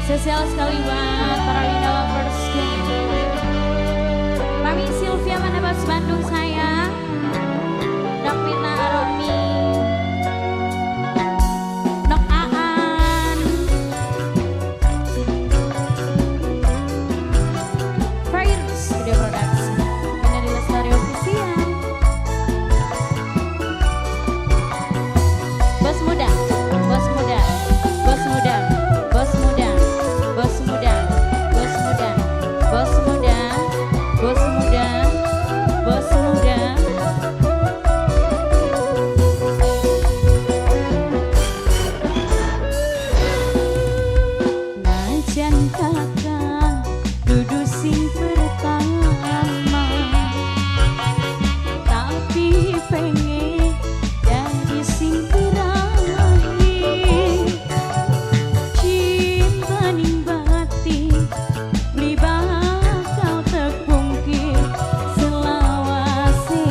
Spesial sekali buat para Winda Lovers. Mami Sylvia, mana Bos Bandung sayang? Nok Mina Aromi, Nok Aan, Virus Video Production, Winda di Lestari Official. Bos muda, bos muda, bos muda, bos muda, bos muda, bos muda, bos muda, bos muda, bos muda. Najan kakang dudu sing pertama, tapi pengen jadi sing terakhir. Cinta ning batin beli bakal terpungkir, selawase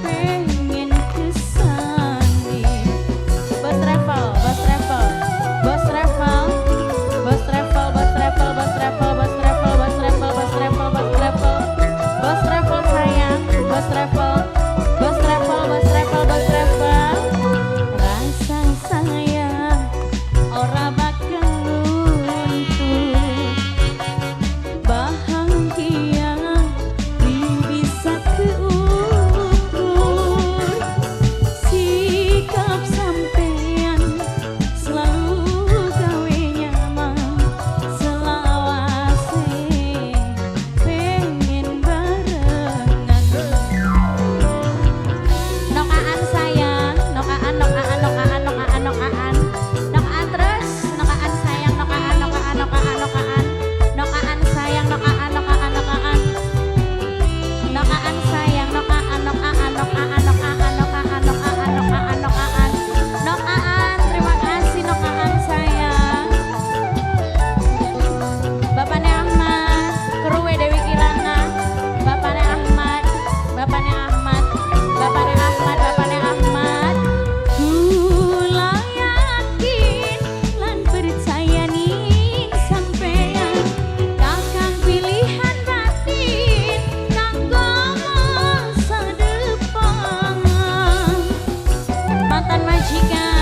pengen kesani. Bos travel, bos travel, bos travel, bos travel, bos travel, bos travel, bos travel, bos travel, bos travel, bos travel, bos travel sayang, bos travel, bos travel, bos travel, bos travel. Rasa sayang ora bakal luntur, bahagia bisa keukur. Sikap sampean selalu gawe nyaman, selawase pengen barengan. Nokaan sayang, nokaan, nokaan, nokaan, nokaan, nokaan, nokaan terus, nokaan sayang, nokaan, nokaan, nokaan, nokaan, nokaan sayang, nokaan, nokaan, nokaan, nokaan sayang, nokaan, nokaan, nokaan, nokaan, nokaan, nokaan, nokaan, nokaan, nokaan. Terima kasih, nokaan sayang. Bapaknya Ahmad, Kruwe Dewi Kirana, Bapaknya Ahmad, Bapaknya Ahmad, Bapaknya Ahmad, Bapaknya Ahmad. Kula yakin lan percaya ning sampean, kakang pilihan batin kanggo masa depan. Mantan majikan.